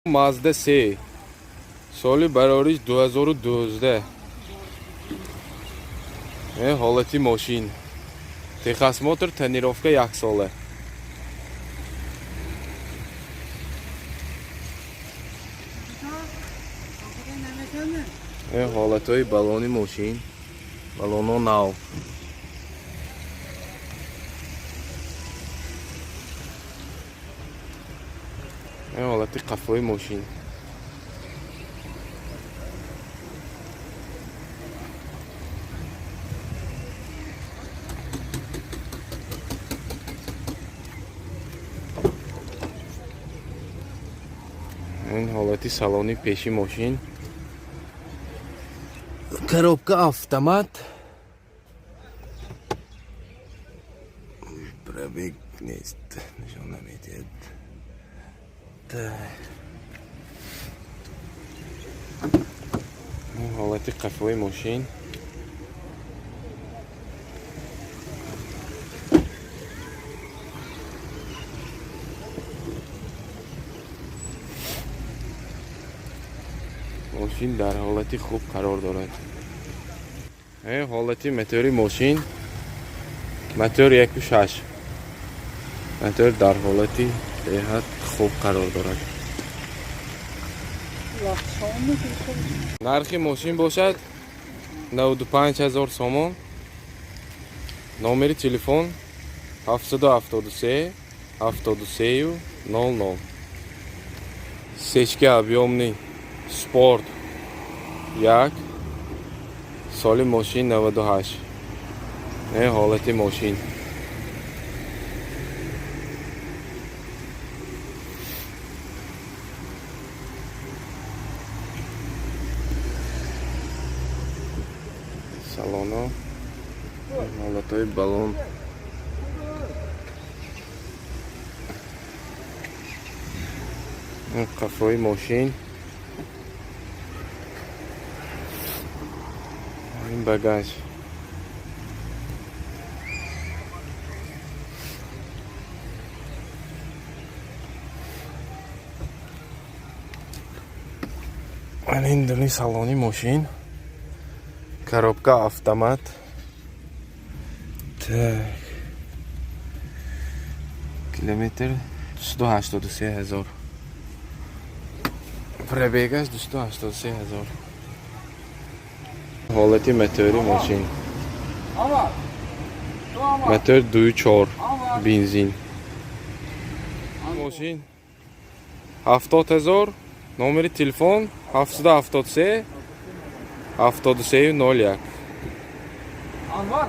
Мазда 3, соли барориш 2012. Ҳолати мошин: техосмотр, тонировка яксола. Ҳолатҳои баллони мошин, баллоно нав. Ҳолати қафои мошин. Ин ҳолати салони пеши мошин. Коробка автомат, пробег нест, нишон намедиҳад. Так. Ин ҳолати қафои мошин. Мошин дар ҳолати хуб қарор дорад. Ҳолати мотори мошин: мотор 1,6, мотор дар ҳолати беҳад хуб қарор дорад. Нархи мошин бошад 95 ҳазор сомон. Номери телефон 773 73 00. Сечка объёмный спорт як, соли мошин 98. Ҳолати мошин. Салоно, ҳолатҳои баллон. Ин қафои мошин, ин багаж. Ин дуни салони мошин. Коробка автомат. Так, километр 283 ҳазор, пробегаш 283 ҳазор. Ҳолати мотори мошин: мотор 2,4, бензин. Мошин 70 ҳазор. Номери телефон 773 73 01. Анвар.